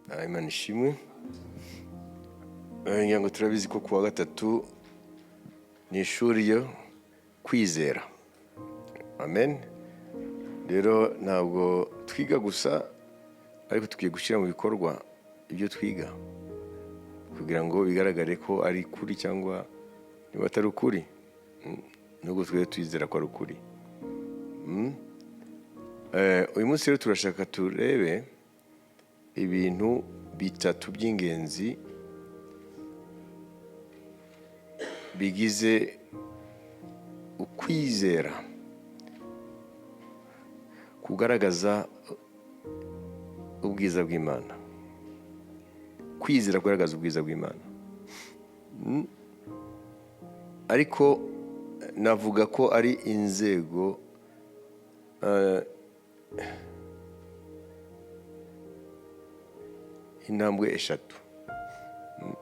Imana ishimwe. Ngira ngo turabizi ko kuwa gatatu ni ishuri ryo kwizera. Amen. Rero ntabwo twiga gusa, ariko tukwiye gushyira mu bikorwa ibyo twiga kugira ngo bigaragare ko ari ukuri cyangwa niba atari ukuri. Nubwo twe twizera ko ari ukuri. Uyu munsi rero turashaka turebe ibintu bitatu by'ingenzi bigize ukwizera kugaragaza ubwiza bw'Imana. Kwizera kugaragaza ubwiza bw'Imana. Ariko navuga ko ari inzego intambwe eshatu,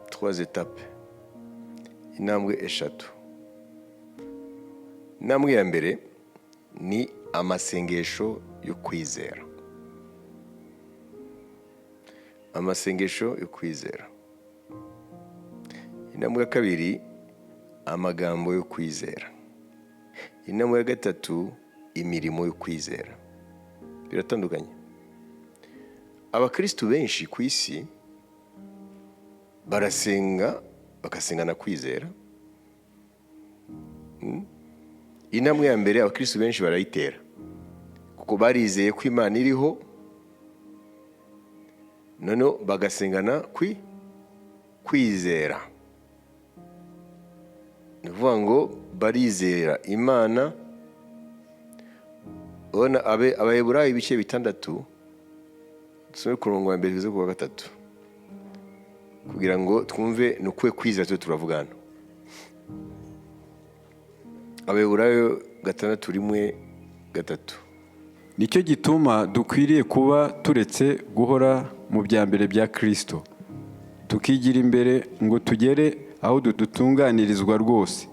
trois étapes, intambwe eshatu. Intambwe ya mbere ni amasengesho yo kwizera, amasengesho yo kwizera. Intambwe ya kabiri, amagambo yo kwizera. Intambwe ya gatatu, imirimo yo kwizera. Biratandukanye. Abakristu benshi ku isi barasenga, bagasengana kwizera. Intambwe ya mbere abakristu benshi barayitera kuko barizeye ko Imana iriho, noneho bagasengana kwizera. Ni ukuvuga ngo barizera Imana. Ubona Abaheburayo ibice 6, dusome ku murongo wa mbere tugeze ku wa gatatu, kugira ngo twumve ni ukuhe kwizera twe turavuga hano. Abaheburayo 6 1 3. Nicyo gituma dukwiriye kuba turetse guhora mu bya mbere bya Kristo, tukigira imbere ngo tugere aho dutunganirizwa rwose,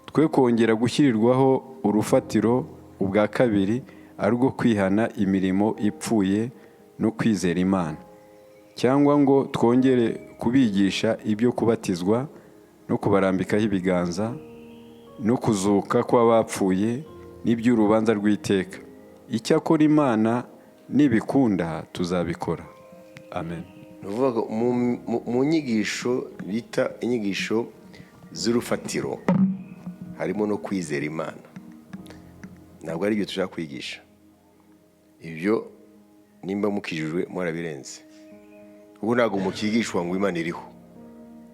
twe kongera gushyirirwaho urufatiro ubwa kabiri, ari rwo kwihana imirimo ipfuye no kwizera Imana, cyangwa ngo twongere kubigisha ibyo kubatizwa no kubarambikaho ibiganza no kuzuka kw'abapfuye n'iby'urubanza rw'iteka. Icyakora Imana nibikunda tuzabikora. Amen. Ni ukuvuga ngo mu nyigisho bita inyigisho z'urufatiro harimo no kwizera Imana. Ntabwo ari ibyo dushaka kwigisha. Ibyo nimba mukijijwe mwarabirenze. Ubu ntabwo mukigishwa ngo Imana iriho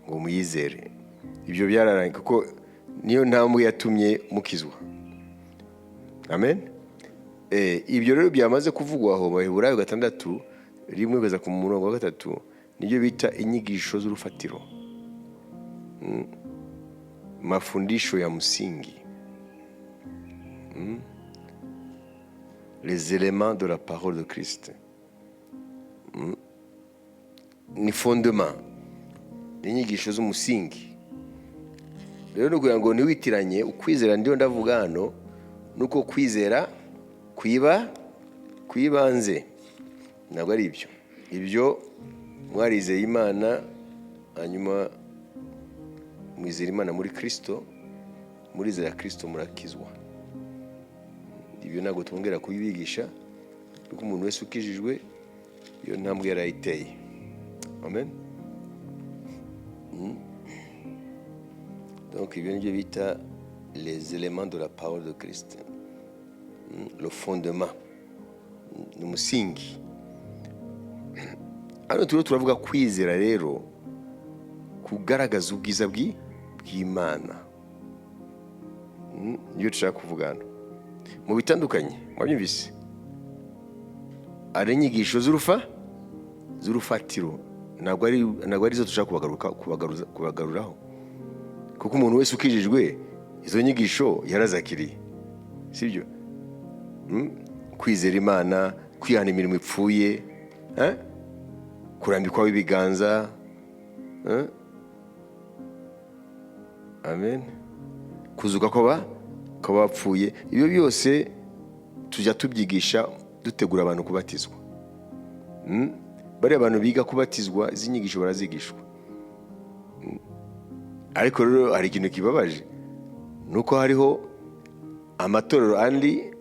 ngo muyizere. Ibyo byararangiye kuko niyo ntambwe yatumye mukizwa. Amen. Ibyo rero byamaze kuvugwa aho Baheburayo 6 1 kugeza ku murongo wa 3, nibyo bita inyigisho z'urufatiro. Mafundisho ya msingi. Les éléments de la parole de Christ. Ni fondement. Ni inyigisho z'umusingi. Rero ni ukugira ngo ntiwitiranye ukwizera ndiyo ndavuga hano nuko kwizera kwibanze. Ntabwo ari ibyo. Ibyo mwarizeye Imana, hanyuma mwizera Imana muri Kristo, murizera Kristo murakizwa. Ibyo ntabwo twongera kubibigisha, kuko umuntu wese ukijijwe iyo ntambwe yarayiteye. Amen. Donc ibyo nibyo bita les éléments de la parole de Christ. Le fondement. Ni umusingi. Hano turiho turavuga kwizera rero kugaragaza ubwiza bw'Imana. Niyo dushaka kuvuga hano. Mu bitandukanye, mwabyumvise? Ari inyigisho z'urufatiro, ntabwo ari zo dushaka kubagaruraho. Kuko umuntu wese ukijijwe izo nyigisho yarazakiriye, sibyo? Kwizera Imana, kwihana imirimo ipfuye, kurambikwaho ibiganza, Amen. Kuzuka kw'abapfuye, ibyo byose tujya tubyigisha dutegura abantu kubatizwa. Bariya abantu biga kubatizwa, izi nyigisho barazigishwa. Ariko rero hari ikintu kibabaje, ni uko hariho amatorero andi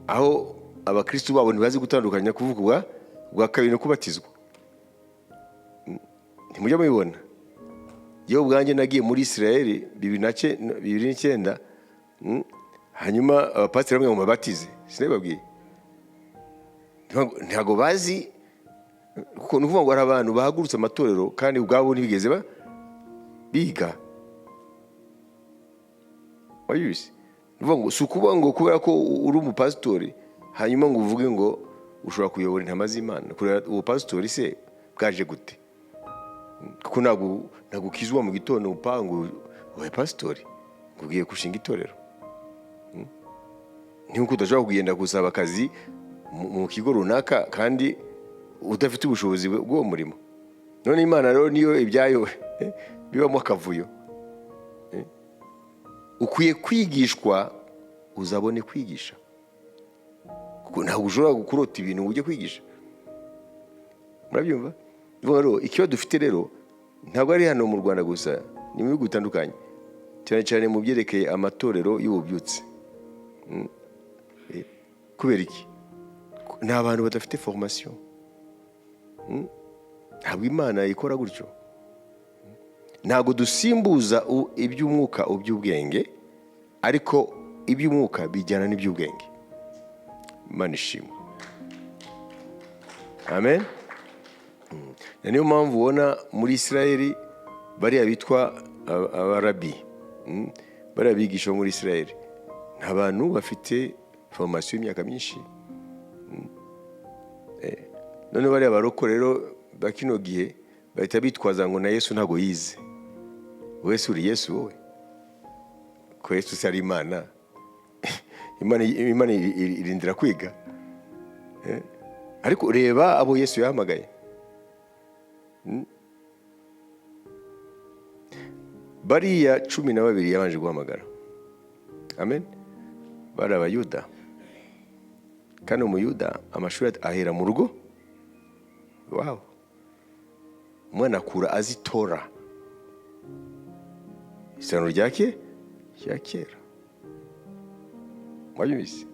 aho abakristu babo ntibazi gutandukanya kuvuka ubwa kabiri no kubatizwa. Ntimujya mubibona? Yewe, ubwanjye nagiye muri Israel 2009, hanyuma abapasiteri bamwe ngo mubatize, sinabibabwiye? Ntabwo bazi, kuko ni ukuvuga ngo hari abantu bahagurutse amatorero kandi ubwabo ntibigeze biga. Wabizi? Ni ukuvuga ngo si ukuvuga ngo kubera ko uri umupasitori hanyuma ngo uvuge ngo ushobora kuyobora intama z'Imana. Kureba uwo pasitori se bwaje gute? Kuko ntabwo ukizwa mu gitondo upangu ubaye pasitori ngo ugiye gushinga itorero. Nk'uko udashobora kugenda gusaba akazi mu kigo runaka kandi udafite ubushobozi bw'uwo murimo. None Imana rero niyo ibyayo bibamo akavuyo. Ukwiye kwigishwa uzabone kwigisha, kuko ntabwo ushobora kurota ibintu ngo ujye kwigisha. Murabyumva? Ni rero ikibazo dufite rero ntabwo ari hano mu Rwanda gusa, ni mu bihugu bitandukanye, cyane cyane mu byerekeye amatorero y'ububyutse. Kubera iki? Ni abantu badafite formation. Ntabwo Imana ikora gutyo. Ntabwo dusimbuza iby'umwuka iby'ubwenge, ariko iby'umwuka bijyana n'iby'ubwenge. Imana ishimwe, amen. Na niyo mpamvu ubona muri Israel bariya bitwa abarabi, bariya bigisha bo muri Israel ni abantu bafite formation y'imyaka myinshi. None bariya baroko rero ba kino gihe bahita bitwaza ngo na Yesu ntabwo yize. Wese uri Yesu wowe? Ko Yesu se ari Imana? Imana irindira kwiga? Ariko reba abo Yesu yahamagaye. Bariya 12 yabanje guhamagara, amen, bari Abayuda. Kandi Umuyuda amashuri ahera mu rugo iwabo. Umwana akura azi Tora, isano rya kera. Wabyumvise?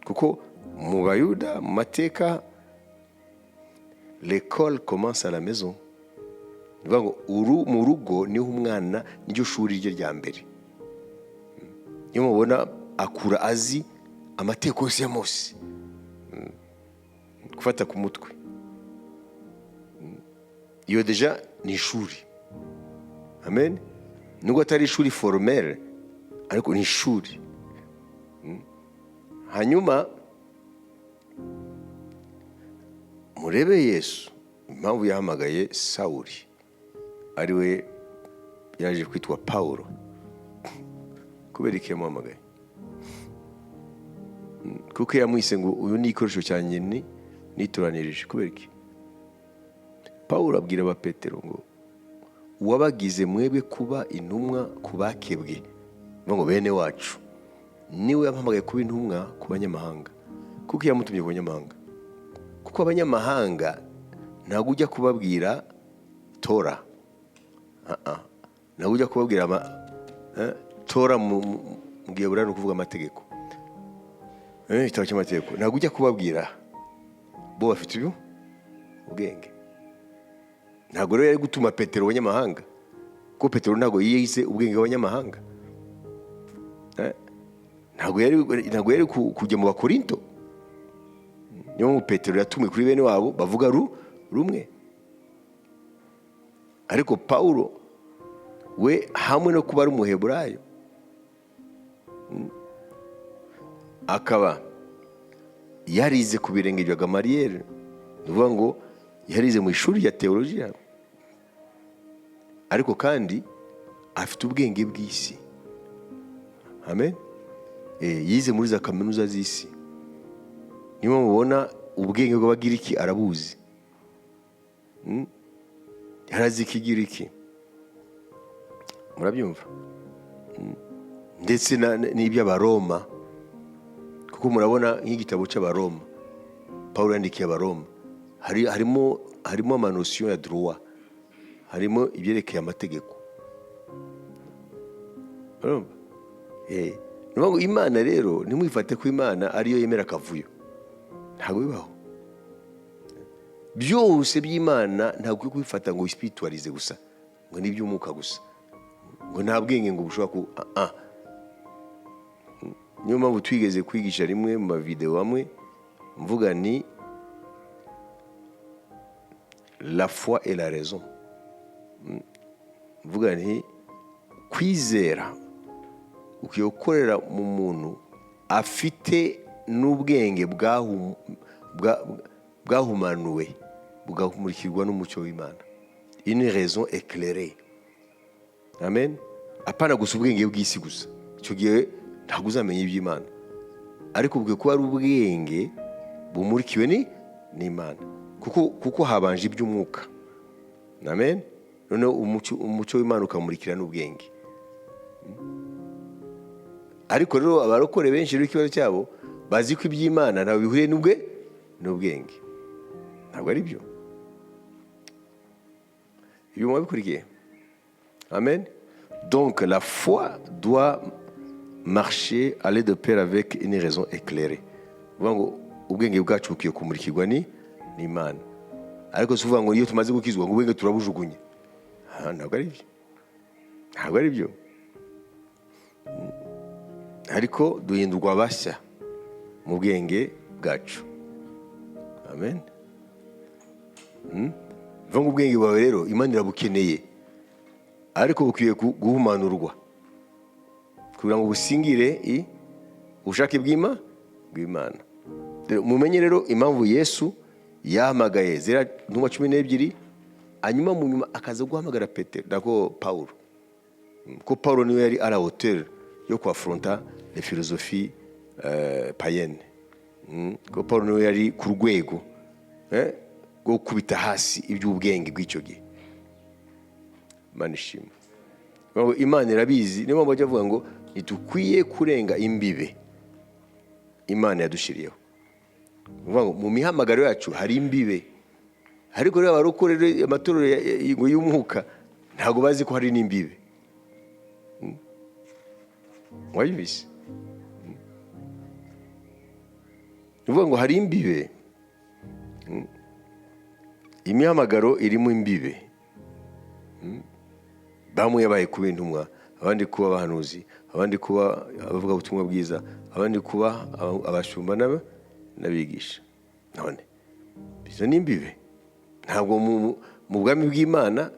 Kuko mu Bayuda, mu mateka, l'école commence à la maison. Ni ukuvuga ngo mu rugo niho umwana, niryo shuri rye rya mbere. Niyo mubona akura azi amategeko yose ya Mose, gufata ku mutwe. Iyo déjà ni ishuri, amen. Nubwo atari ishuri formel, ariko ni ishuri. Hanyuma murebe Yesu impamvu yahamagaye Sawuri, ari we yaje kwitwa Pawulo. Kubera iki yamuhamagaye? Kuko yamwise ngo uyu ni igikoresho cyanjye ni nitoranirije. Kubera iki? Pawulo abwira Abapetero ngo uwabagize mwebwe kuba intumwa ku bakebwe, ngo bene wacu, niwe yampamagaye kuba intumwa ku banyamahanga. Kuko yamutumye ku banyamahanga, kuko abanyamahanga ntabwo ujya kubabwira Tora. Ntabwo ujya kubabwira Tora mu gihe buriya ni ukuvuga amategeko, igitabo cy'amategeko. Ntabwo ujya kubabwira, bo bafite ubu ubwenge. Ntabwo rero yari gutuma Petero abanyamahanga, kuko Petero ntabwo yize ubwenge bw'abanyamahanga. Ntabwo yari kujya mu Bakorinto. Niyo mpamvu Petero yatumwe kuri bene wabo bavuga rumwe. Ariko Pawulo we, hamwe no kuba ari Umuheburayo, akaba yarize ku birenge bya Gamariyeri, ni ukuvuga ngo yarize mu ishuri rya teolojiya, ariko kandi afite ubwenge bw'isi, amen. Yize muri za kaminuza z'isi. Niyo mubona ubwenge bw'Abagiriki arabuzi. Yarazi Ikigiriki, murabyumva? Ndetse n'iby'Abaroma, kuko murabona nk'igitabo cy'Abaroma Pawulo yandikiye Abaroma. Harimo ama notions ya droit, harimo ibyerekeye amategeko. Urumva? Ni ukuvuga ngo Imana rero, ntimwifate ko Imana ariyo yemera akavuyo. Ntabwo bibaho. Byose by'Imana ntabwo ukwiye kubifata ngo wi-spiritualize gusa, ngo ni iby'umwuka gusa, ngo nta bwenge ngo bushobora ku ah, ah. Niyo mpamvu twigeze kwigisha rimwe mu ma vidéos amwe, mvuga ni la foi et la raison. Mvuga nti kwizera ukwiye gukorera mu muntu afite n'ubwenge bwahumanuwe, bugamurikirwa n'umucyo w'Imana, une raison éclairée. Amen. Apana gusa ubwenge bw'isi gusa. Icyo gihe ntabwo uzamenya iby'Imana, ariko bukwiye kuba ari ubwenge bumurikiwe n'Imana, kuko habanje iby'umwuka. Amen. Noneho umucyo w'Imana ukamurikira n'ubwenge. Ariko rero abarokore benshi rero, ikibazo cyabo, bazi ko iby'Imana ntabwo bihuriye n'ubwenge. Ntabwo ari byo. Ibyo mwabikurikiye? Amen. Donc la foi doit marcher, aller de pair avec une raison éclairée. Uvuga ngo ubwenge bwacu bukwiye kumurikirwa n'Imana, ariko si uvuga ngo iyo tumaze gukizwa ngo ubwenge turabujugunye. Ah, ntabwo ari byo, ntabwo ari byo. Ariko duhindurwa bashya mu bwenge bwacu. Amen. Bivuga ngo ubwenge bwawe rero Imana irabukeneye, ariko bukwiye guhumanurwa kugira ngo busingire ubushake bw'Imana. Rero, mumenye rero impamvu Yesu yahamagaye ziriya ntumwa 12, hanyuma mu nyuma akaza guhamagara Petero, nako Pawulo, ko Pawulo niwe yari à la hauteur yo ku affronter les philosophies païennes. Ko Pawulo niwe yari ku rwego rwo gukubita hasi iby'ubwenge bw'icyo gihe. Imana ishimwe. Ngo Imana irabizi. Niyo mpamvu bajya bavuga ngo ntidukwiye kurenga imbibe Imana yadushyiriyeho. Ni ukuvuga ngo mu mihamagaro yacu hari imbibe, ariko rero abarokore rero, amatorero ngo y'umwuka, ntabwo bazi ko hari n'imbibe. Wabizi? Ni ukuvuga ngo hari imbibe. Imihamagaro irimo imbibe. Bamwe yabaye kuba intumwa, abandi kuba abahanuzi, abandi kuba abavuga ubutumwa bwiza, abandi kuba abashumba n'abigisha. None izo ni imbibe. Ntabwo mu bwami bw'Imana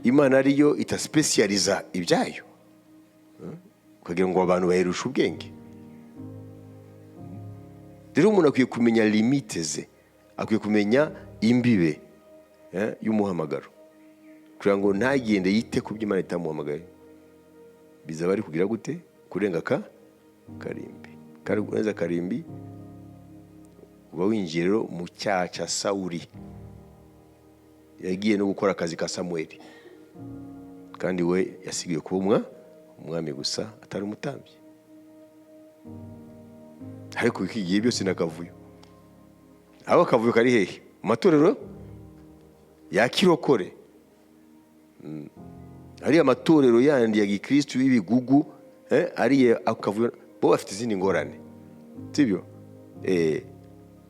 Imana ariyo ita-spécialisa ibyayo, ukagira ngo abantu bayirushe ubwenge. Rero umuntu akwiye kumenya limites ze, akwiye kumenya imbibe y'umuhamagaro, kugira ngo ntagende yite ku byo Imana itamuhamagaye. Bizaba ari kugira gute? Kurenga ka karimbi. Kandi kurenza karimbi, uba winjiye rero mu cyaha cya Sawuri. Yagiye no gukora akazi ka Samuweli, kandi we yasigaye kuba umwami gusa, atari umutambyi. Ariko iki gihe byose ni akavuyo. Aho akavuyo kari hehe? Mu matorero ya kirokore. Ariya matorero yandi ya gikristu y'ibigugu, ariya akavuyo, bo bafite izindi ngorane, sibyo?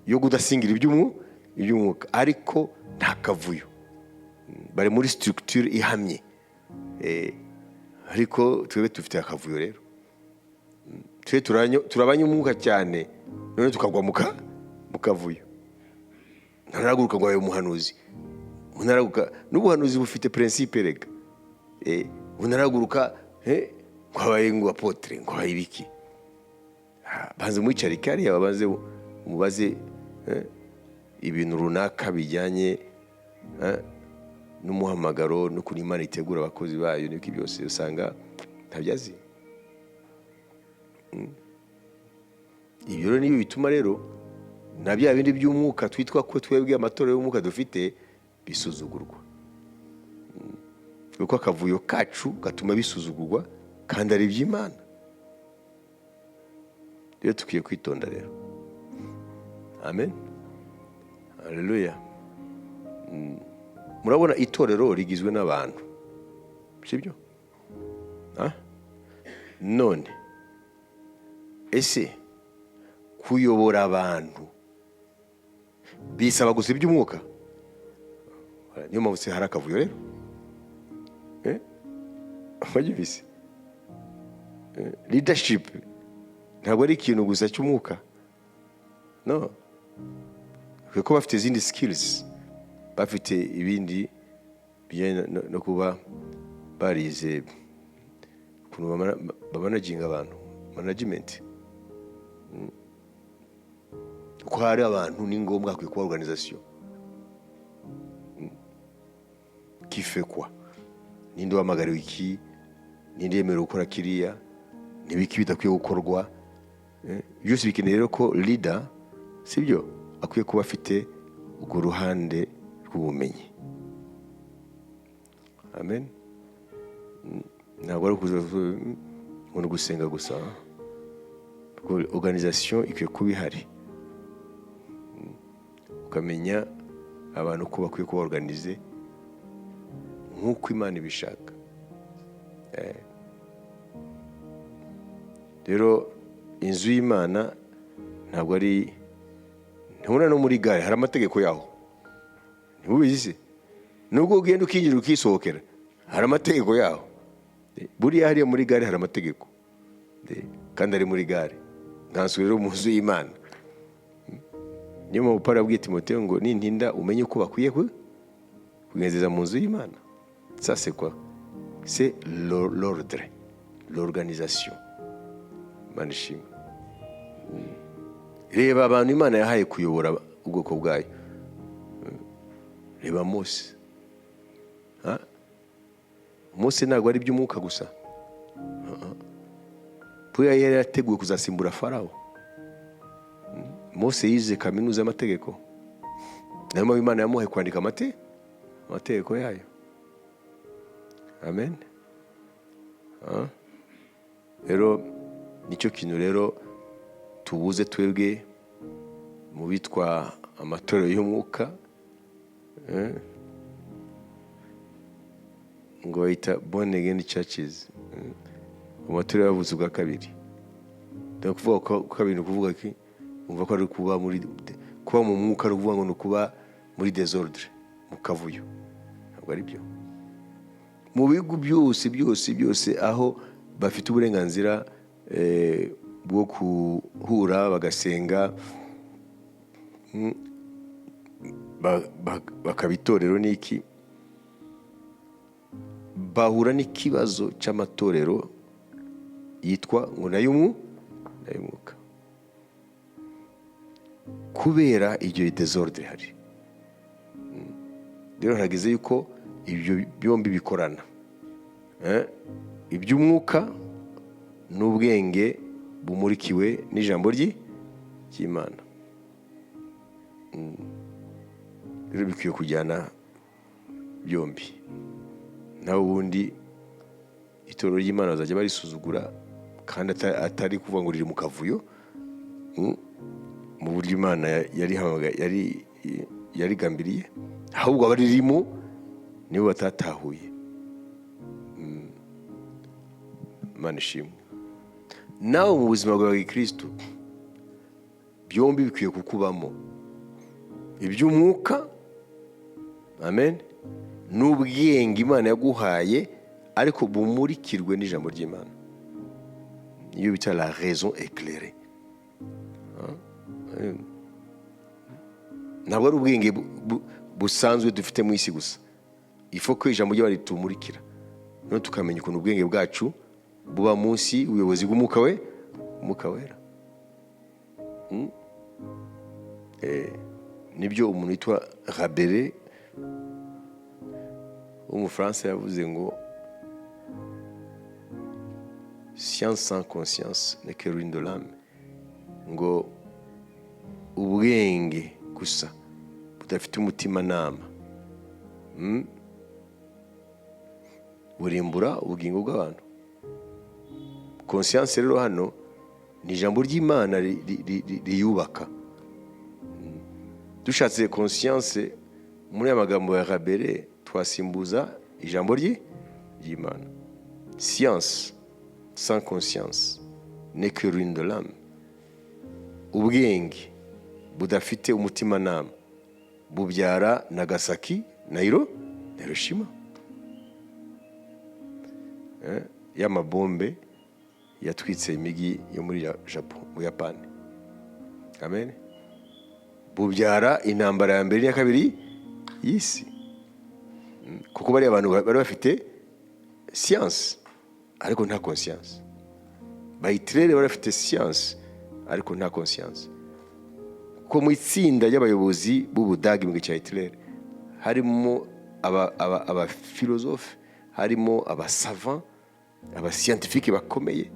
Yo kudasingira iby'umwuka, ariko nta kavuyo. Bari muri structure ihamye. Ariko twebwe dufite akavuyo rero. Twe turabanya umwuka cyane, none tukagwa mu kavuyo. Ntarahaguruka ngo abe umuhanuzi, ntarahaguruka n'ubuhanuzi bufite principe rega. Unarahaguruka ngo abaye ngo apôtre, ngo abaye ibiki. Ah, banze mwicarike hariya, babanze umubaze ibintu runaka bijyanye n'umuhamagaro n'ukuntu Imana itegura abakozi bayo n'ibiki byose, usanga ntabyo azi. Ibyo rero nibyo bituma rero na bya bindi by'umwuka twitwa ko twebwe amatorero y'umwuka dufite bisuzugurwa. Kuko akavuyo kacu gatuma bisuzugurwa kandi ari iby'Imana. Rero tukwiye kwitonda rero. Amen, haleluya. Murabona, itorero rigizwe n'abantu, sibyo? Ah? None ese kuyobora abantu bisaba gusa iby'umwuka? Niyo mpamvu se hari akavuyo rero. Wabyumvise? Leadership ntabwo ari ikintu gusa cy'umwuka, no kuko bafite izindi skills, bafite ibindi bijyanye no kuba barize ukuntu bamanaginga abantu, management. Uko hari abantu ni ngombwa, hakwiye kuba organisation. Qui fait quoi? Ninde uhamagariwe iki? Ninde yemerewe gukora kiriya? N'ibiki bidakwiye gukorwa? Byose bikeneye rero ko leader, sibyo, akwiye kuba afite urwo ruhande rw'ubumenyi. Amen. Ntabwo ari ukuza ngo ni ugusenga gusa. Kuko organisation ikwiye kuba ihari. Ukamenya abantu uko bakwiye kuba organisé nk'uko Imana ibishaka. Rero inzu y'Imana ntabwo ari, ntubona no muri gare hari amategeko yaho? Ntimubizi se? Nubwo ugenda ukinjira ukisohokera, hari amategeko yaho. Buriya hariya muri gare hari amategeko. Kandi ari muri gare, nkanswe rero mu nzu y'Imana? Niyo mpamvu Pawulo yabwiye Timoteyo ngo: "Nintinda, umenye uko bakwiye kugenzeza mu nzu y'Imana." Ça, c'est quoi? C'est l'ordre, l'organisation. Imana ishimwe. Reba abantu Imana yahaye kuyobora ubwoko bwayo. Reba Mose. Ha? Mose ntabwo ari iby'umwuka gusa. Buriya yari yarateguwe kuzasimbura Farawo. Mose yize kaminuza y'amategeko. Niyo mpamvu Imana yamuhaye kwandika amategeko yayo. Amen. Ah. Rero nicyo kintu rero tubuze twebwe mu bitwa amatorero y'umwuka, ngo bayita born again churches, amatorero yavutse ubwa kabiri. Ni ukuvuga ko kabiri, ni ukuvuga ki? Umva ko ari kuba muri, kuba mu mwuka, ari ukuvuga ngo ni ukuba muri désordre, mu kavuyo. Ntabwo ari byo. Mu bihugu byose byose byose aho bafite uburenganzira bwo guhura bagasenga, bakaba itorero n'iki, bahura n'ikibazo cy'amatorero yitwa ngo nay'umwuka, kubera iryo désordre ihari. Rero harageze yuko ibyo byombi bikorana. Iby'umwuka n'ubwenge bumurikiwe n'ijambo ry'Imana. Rero bikwiye kujyana byombi, naho ubundi itorero ry'Imana bazajya barisuzugura, kandi atari kuvuga ngo riri mu kavuyo, mu buryo Imana yari yarigambiriye, ahubwo abaririmo nibo batatahuye. Imana ishimwe. Nawe mu buzima bwawe gikristo byombi bikwiye kukubamo, iby'umwuka, amen, n'ubwenge Imana yaguhaye, ariko bumurikirwe n'ijambo ry'Imana, niyo bita la raison éclairée. Ntabwo ari ubwenge busanzwe dufite mu isi gusa. Ifo ko ijambo ry'Imana ritumurikira, noneho tukamenya ukuntu ubwenge bwacu buba munsi ubuyobozi bw'umwuka we, Umwuka Wera. Nibyo umuntu witwa Rabelais w'Umufaransa yavuze ngo: "Science sans conscience n'est que ruine de l'âme." Ngo ubwenge gusa budafite umutimanama, burimbura ubugingo bw'abantu. Conscience rero hano ni ijambo ry'Imana riyubaka. Dushatse conscience. Muri aya magambo ya Rabelais twasimbuza ijambo rye ry'Imana: "Science sans conscience n'est que ruine de l'âme." Ubwenge budafite umutimanama bubyara Nagasaki na Hiroshima. Y'amabombe yatwitse imijyi yo muri Japon, mu Buyapani. Amen. Bubyara intambara ya mbere n'iya kabiri y'isi. Kuko bariya abantu bari bafite science ariko nta conscience. Ba Hitler bari bafite science ariko nta conscience, kuko mu itsinda ry'abayobozi b'Ubudage mu gihe cya Hitler harimo abafilozofe, harimo abasavants, abascientifiques bakomeye,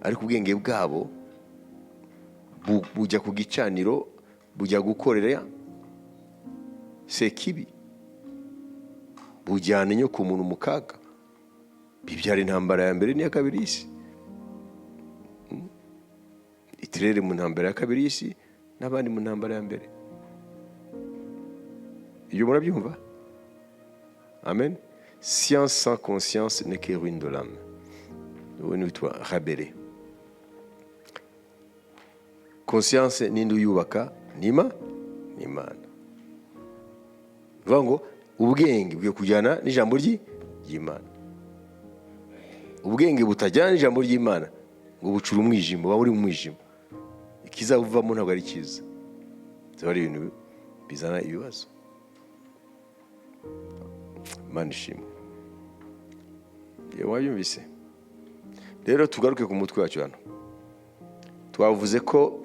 ariko ubwenge bwabo bujya ku gicaniro, bujya gukorera Sekibi, bujyana inyoko muntu mu kaga, bibyara intambara ya mbere n'iya kabiri y'isi. Hitler mu ntambara ya kabiri y'isi n'abandi mu ntambara ya mbere. Ibyo murabyumva? Amen. "Science sans conscience n'est que ruine de l'âme." Uwo ni witwa Rabelais. Conscience ninde uyubaka? Ni Imana. Bivuga ngo ubwenge bukwiye kujyana n'ijambo ry'Imana. Ubwenge butajyana n'ijambo ry'Imana ngo bucura umwijima, buba buri mu mwijima. Ikizabuvamo ntabwo ari cyiza, biba ari ibintu bizana ibibazo. Imana ishimwe. Yewe, wabyumvise. Rero tugaruke ku mutwe wacu hano. Twavuze ko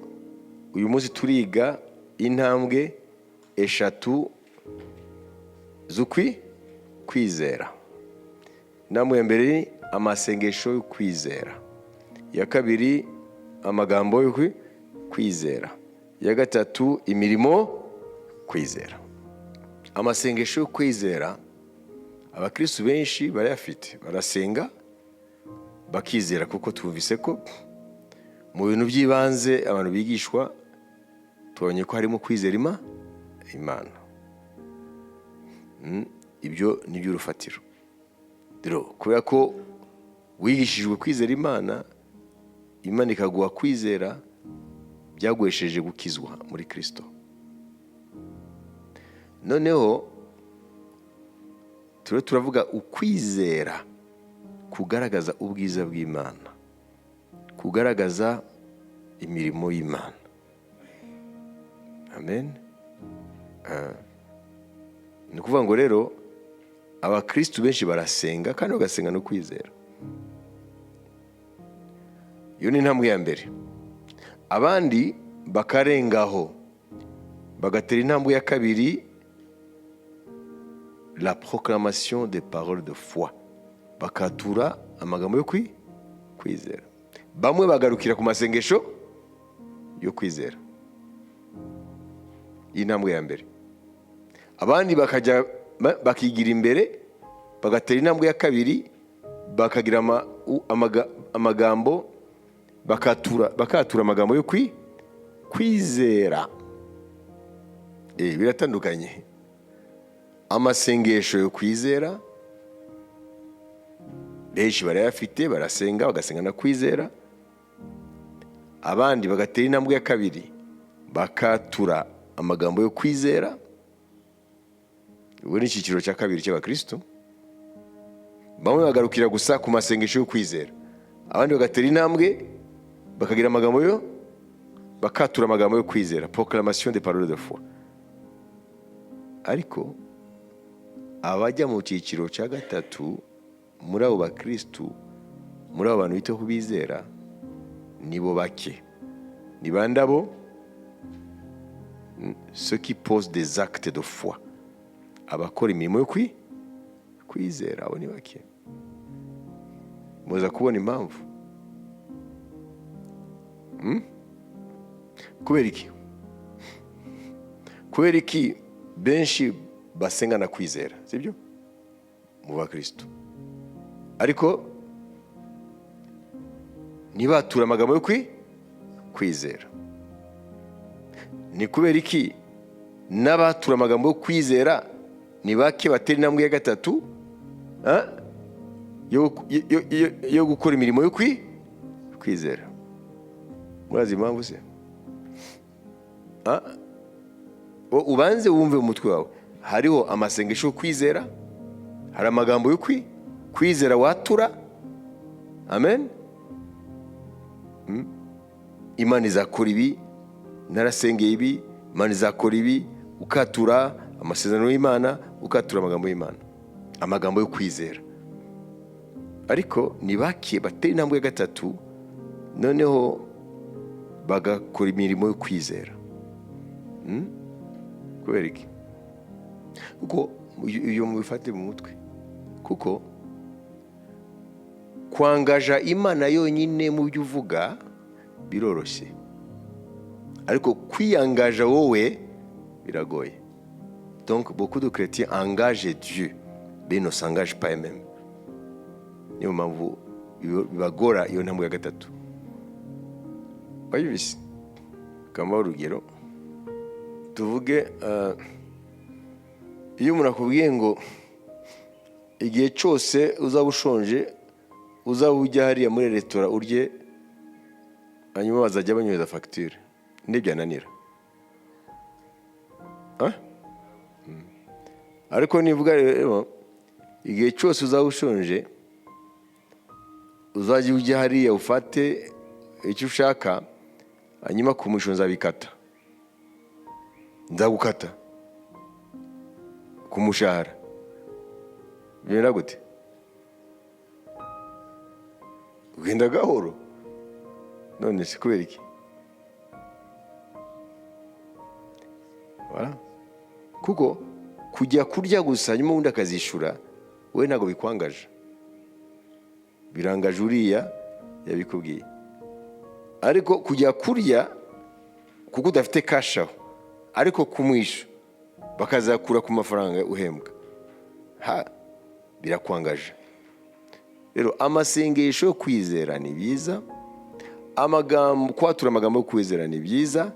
uyu munsi turiga intambwe eshatu z'ukwi kwizera. Intambwe ya mbere ni amasengesho yo kwizera, iya kabiri amagambo yo kwizera, iya gatatu imirimo kwizera. Amasengesho yo kwizera, abakristu benshi barayafite, barasenga bakizera, kuko twumvise ko mu bintu by'ibanze abantu bigishwa tubonye ko harimo kwizera Imana. Ibyo ni by'urufatiro. Rero kubera ko wigishijwe kwizera Imana, Imana ikaguha kwizera, byaguhesheje gukizwa muri Kirisito. Noneho turiho turavuga ukwizera kugaragaza ubwiza bw'Imana, kugaragaza imirimo y'Imana. Amen. Ni ukuvuga ngo rero abakristu benshi barasenga kandi bagasenga no kwizera. Iyo ni intambwe ya mbere. Abandi bakarengaho bagatera intambwe ya kabiri, la proclamation des paroles de foi, bakatura amagambo yo kwizera. Bamwe bagarukira ku masengesho yo kwizera, iyi ntambwe ya mbere. Abandi bakajya bakigira imbere, bagatera intambwe ya kabiri, bakagira amagambo, bakatura amagambo yo kwizera. Biratandukanye. Amasengesho yo kwizera benshi barayafite, barasenga, bagasenga no kwizera. Abandi bagatera intambwe ya kabiri, bakatura amagambo yo kwizera. Ubu ni icyiciro cya kabiri cy'abakristo. Bamwe bagarukira gusa ku masengesho yo kwizera, abandi bagatera intambwe bakagira amagambo yo bakatura amagambo yo kwizera, proclamation des paroles de foi. Ariko abajya mu cyiciro cya gatatu muri abo bakristu, muri abo bantu bita ku bizera, nibo bake. Ni bande abo? Ceux qui posent des actes de foi, abakora imirimo yo kwizera, abo ni bake. Muza kubona impamvu. Kubera iki? Kubera iki benshi basenga na kwizera, sibyo, mu bakristo, ariko ntibature amagambo yo kwizera? Ni kubera iki n'abatura amagambo yo kwizera Ni bake batera intambwe ya gatatu, ah, yo gukora imirimo yo kwizera. Murazi impamvu se? Ah? Ubanze wumve mu mutwe wawe: hariho amasengesho yo kwizera, hari amagambo yo kwizera watura. Amen. Imana izakora ibi, narasengeye ibi, Imana izakora ibi. Ukatura amasezerano y'Imana, ukatura amagambo y'Imana, amagambo yo kwizera. Ariko ni bake batera intambwe ya gatatu, noneho bagakora imirimo yo kwizera. Kubera iki? Kuko iyo mubifate mu mutwe, kuko kwangaja Imana yonyine mu byo uvuga biroroshye, ariko kwiyangaja wowe biragoye. Donc beaucoup de chrétiens engagent Dieu mais ne s'engagent pas eux-mêmes. Niyo mpamvu bibagora iyo ntambwe ya gatatu. Wayibise kamba urugero, tuvuge iyo umuntu akubwiye ngo igihe cyose uzaba ushonje, uzaba ujya hariya muri resitora urye, hanyuma bazajya banyohereza fagitire, ntibyananira. Ah? Ariko nivuga rero igihe cyose uzaba ushonje, uzajya ujya hariya ufate icyo ushaka, hanyuma ku mwisho nzabikata, nzagukata ku mushahara, bigenda gute? Ugenda gahoro. None se kubera iki? Voilà. Kuko kujya kurya gusa hanyuma ubundi akazishyura, wowe ntabwo bikwangaje, birangaje uriya yabikubwiye. Ariko kujya kurya kuko udafite cash aho, ariko ku mwisho bakazakura ku mafaranga uhembwa, ha, birakwangaje. Rero amasengesho yo kwizera ni byiza, amagambo, kwatura amagambo yo kwizera ni byiza,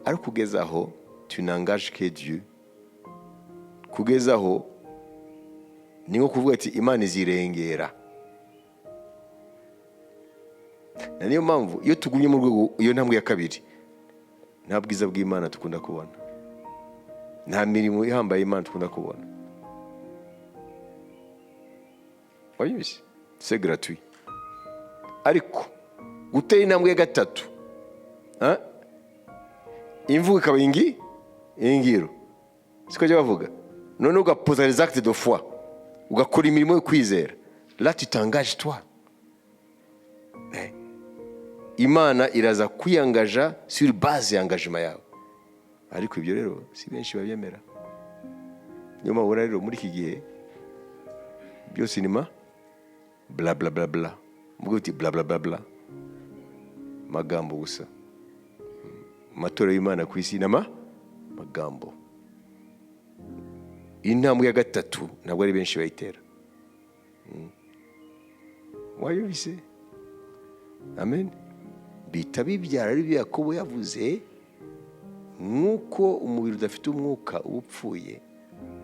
ariko kugeza aho tu n'engages que Dieu, kugeza aho ni nko kuvuga ati Imana izirengera. Na niyo mpamvu iyo tugumye mu rwego iyo ntambwe ya kabiri, nta bwiza bw'Imana dukunda kubona, nta mirimo ihambaye Imana dukunda kubona. Wabyumvise? C'est gratuit. Ariko gutera intambwe ya gatatu, ha? Imvugo ikaba ingiro, siko bajya bavuga, none ugapoza les actes de foi, ugakora imirimo yo kwizera, là tu t'engages toi. Imana iraza kwiyangaja sur base ya engagement yawe. Ariko ibyo rero si benshi babyemera. Niyo mpamvu ubona rero muri iki gihe byose ni ma bla bla bla bla, mvuga uti bla bla bla bla, magambo gusa. Amatorero y'Imana ku isi nama magambo. Intambwe ya gatatu ntabwo ari benshi bayitera. Wayumvise? Amen. Bita bibyara ari byo Yakobo yavuze: nk'uko umubiri udafite umwuka uba upfuye,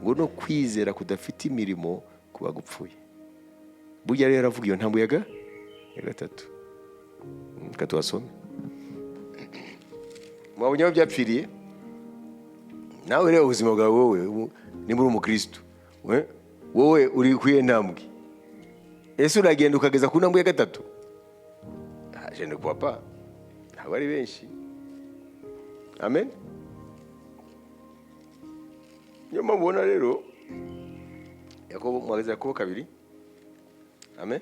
ngo no kwizera kudafite imirimo kuba gupfuye. Burya rero aravuga iyo ntambwe ya gatatu. Reka tuhasome. Mwabonye aho byapfiriye? Nawe reba ubuzima bwawe wowe, nimba uri umukristo, wowe uri ku iyihe ntambwe? Ese uragenda ukageza ku ntambwe ya gatatu? Ah, je ne crois pas, ntabwo ari benshi. Amen. Niyo mpamvu ubona rero Yakobo, muhagaze Yakobo 2. Amen.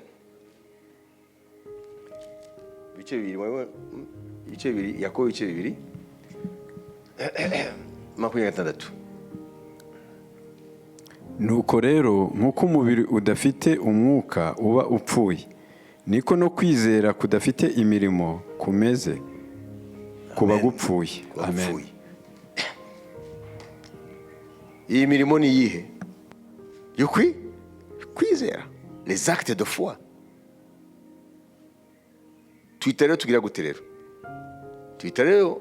Ibice 2, murabona, ibice 2, Yakobo ibice 2, 26. Nuko rero nk'uko umubiri udafite umwuka uba upfuye, niko no kwizera kudafite imirimo kumeze, kuba gupfuye. Amen. Gupfuye. Iyi mirimo ni iyihe? Yo kwizera, les actes de foi. Tuhita rero tugira gute? Rero tuhita rero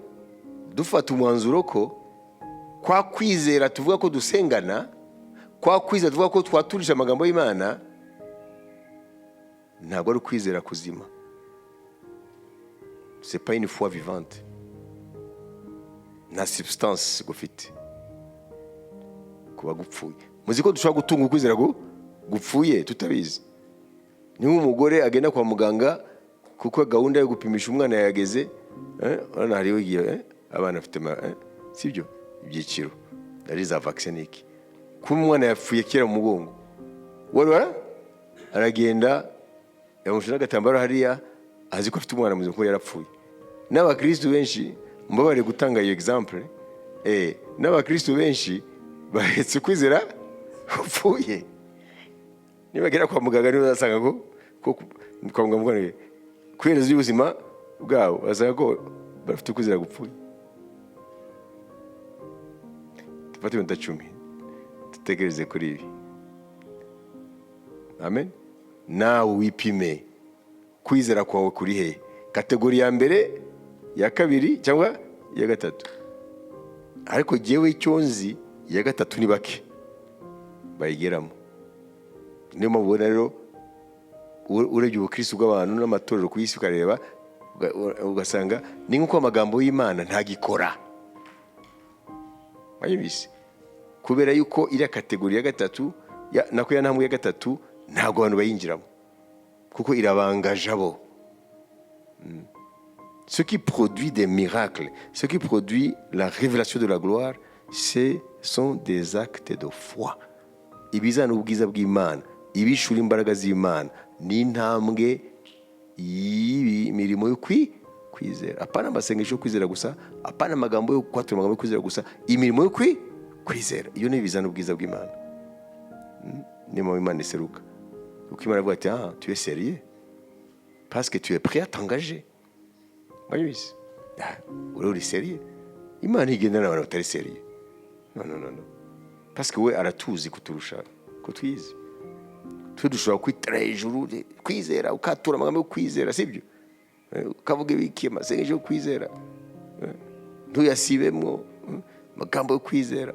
dufata umwanzuro ko kwa kwizera tuvuga ko dusengana, Kwa kwizera tuvuga ko twaturisha amagambo y'Imana ntabwo ari ukwizera kuzima. C'est pas une foi vivante, nta substance gufite, kuba gupfuye. Muzi ko dushobora gutunga ukwizera gupfuye tutabizi? Ni nk'umugore agenda kwa muganga kuko gahunda yo gupimisha umwana yageze, urabona hariho igihe abana bafite sibyo, ibyiciro ari za vaccin iki, kuba umwana yapfuye kera mu mugongo, wari aragenda yamushyira agatambaro hariya, azi ko afite umwana muzima kuko yarapfuye. N'abakristu benshi, mbabare gutanga iyo exemple, n'abakristu benshi bahetse kwizera upfuye. Nibagera kwa muganga niba bazasanga ko kwa muganga ku iherezo ry'ubuzima bwabo basanga ko bafite ukwizera gupfuye. Dufate iminota 10 dutekereze kuri ibi. Amen. Nawe wipime, kwizera kwawe kuri he? Catégorie ya mbere, ya kabiri cyangwa iya gatatu? Ariko jyewe icyo nzi, iya gatatu ni bake bayigeramo. Niyo mpamvu ubona rero urebye ubukristo bw'abantu n'amatorero ku isi, ukareba ugasanga ni nk'uko amagambo y'Imana ntagikora. Wayibise kubera yuko iriya catégorie ya gatatu, nako ya ntambwe ya gatatu, ntabwo abantu bayinjiramo kuko irabangaje bo. Ce qui produit des miracles, ce qui produit la révélation de la gloire, ce sont des actes de foi. Ibizana ubwiza bw'Imana, ibishura imbaraga z'Imana, ni intambwe y'imirimo yo kwizera. Apana amasengesho yo kwizera gusa, apana amagambo yo kwatura, amagambo yo kwizera gusa, imirimo yo kwizera. Iyo ni ibizana ubwiza bw'Imana. Niyo mpamvu Imana iseruka, kuko Imana ivuga ati: "Ah, tu es sérieux parce que tu es prêt à t'engager." Wabizi? Ah, uri sérieux. Imana igendana n'abantu batari sérieux? Non, non, non, non, parce que we aratuzi kuturusha ko twizi. Twe dushobora kwitara hejuru kwizera, ukatura amagambo yo kwizera, sibyo? Ukavuga ibiki, amasengesho yo kwizera, ntuyasibemwo, amagambo yo kwizera,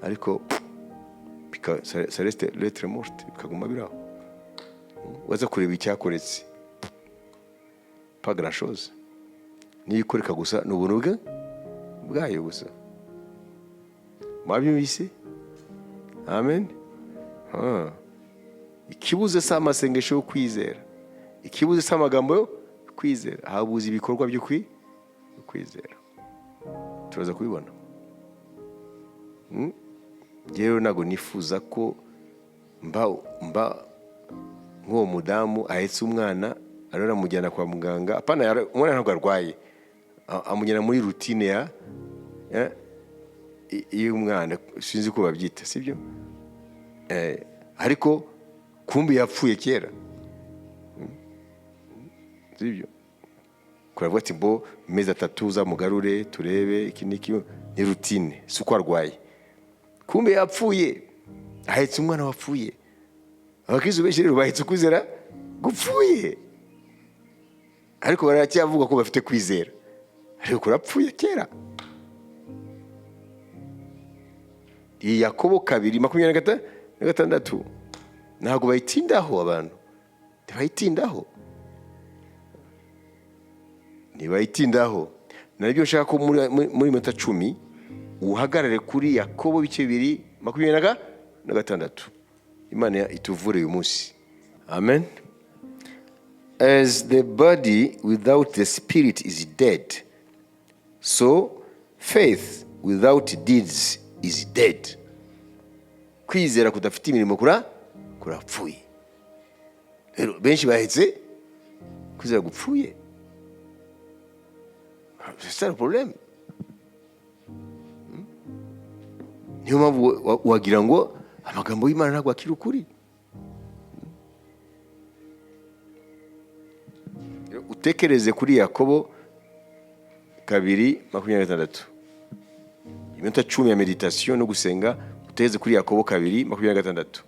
ariko ça reste lettre morte, bikaguma biraho. Waza kureba icyakoretse, pas grand chose. Niyo ikoreka gusa ni ubuntu bwe bwayo gusa. Mwabyumvise? Amen. Ah. Ikibuze si amasengesho yo kwizera, ikibuze si amagambo yo kwizera, habuze ibikorwa byo kwizera. Turaza kubibona. Rero ntabwo nifuza ko mba nk'uwo mudamu ahetse umwana, ariho aramujyana kwa muganga. Apana, umwana ntabwo arwaye, amujyana muri routine y'umwana, sinzi uko babyita, sibyo? Ariko kumbi yapfuye kera. Sibyo? Kuravuga ati mbo mezi 3 uzamugarure turebe iki n'iki, ni routine, si uko arwaye. Kumbe yapfuye, ahetse umwana wapfuye. Abakristo benshi rero bahetse ukwizera gupfuye, ariko baracyavuga ko bafite kwizera, ariko kurapfuye kera. Iyi Yakobo 2:26 ntabwo bayitindaho. Abantu ntibayitindaho, ntibayitindaho. Naribyo nshaka ko muri minota 10 uhagarare kuri Yakobo ibice 2:26. Imana ituvure uyu munsi. Amen. As the body without the spirit is dead, so faith without deeds is dead. Kwizera kudafite imirimo kurapfuye. Rero benshi bahetse kwizera gupfuye. C'est ça le problème. Niyo mpamvu wagira ngo amagambo y'Imana ntabwo akiri ukuri. Utekereze kuri Yakobo 2:26, iminota 10 ya méditation no gusenga. Utekereze kuri Yakobo 2:26.